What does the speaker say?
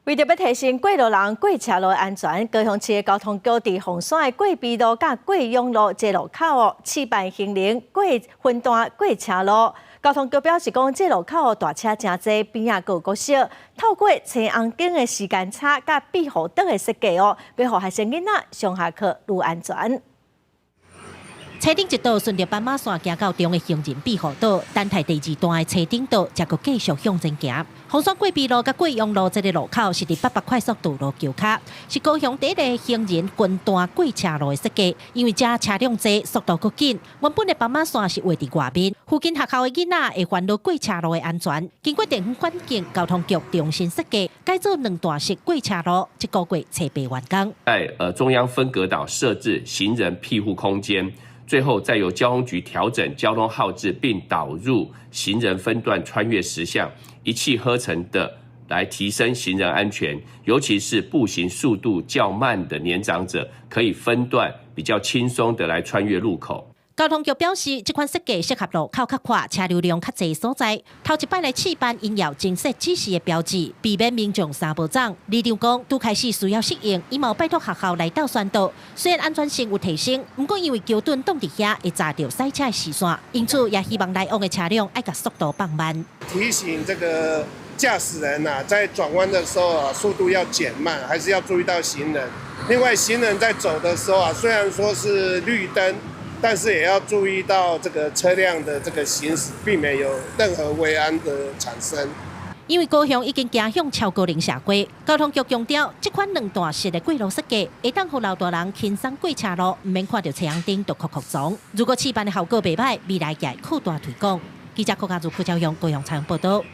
為著欲提升過路人過車路的安全，高雄市的交通局佇鳳山的過陂路佮過勇路這路口哦，試辦行人過分段過車路。交通局表示講，這路口大車誠濟，邊仔閣有國小，透過青紅燈的時間差佮庇護島的設計哦，欲予學生囡仔上下課愈安全。車頂一道順著斑馬線行到中的行人庇護島，等待第二段的車頂道，才閣繼續向前行。鳳山過陂路佮過勇路這个路口是佇八八快速道路橋跤，是高雄第一个行人分段過車路的設計。因為遮車輛濟，速度閣緊，原本的斑馬線是畫佇外面，附近學校的囡仔會煩惱過車路的安全。經過地方環境交通局重新設計，改做兩段式過車路，這個月初八完工。在中央分隔島設置行人庇護空間。最後再由交通局調整交通號誌，並導入行人分段穿越時相，一氣呵成的來提升行人安全，尤其是步行速度較慢的年長者，可以分段比較輕鬆的來穿越路口。交通局表示，這款設計適合路口較闊、車流量較濟所在。頭一擺來試辦，𪜶有增設指示的標誌，避免民眾三步走。里長講，拄開始需要適應，伊嘛拜託學校來鬥宣導。雖然安全性有提升，毋過因為橋墩擋佇遐會閘著賽車的視線，因此也希望來往的車輛愛共速度放慢。提醒這個駕駛人啊，在轉彎的時候啊，速度要減慢，還是要注意到行人。另外，行人在走的時候啊，雖然說是綠燈，但是也要注意到這個車輛的這個行駛，避免有任何危安的產生。因為高雄已經走向超高齡社會，交通局強調，這款兩段式的過路設計，會當予老大人輕鬆過車路，毋免看著青紅燈就哭哭傱。如果試辦的效果袂䆀，未來會擴大推廣。記者郭家如、柯昭勇高雄採訪報導。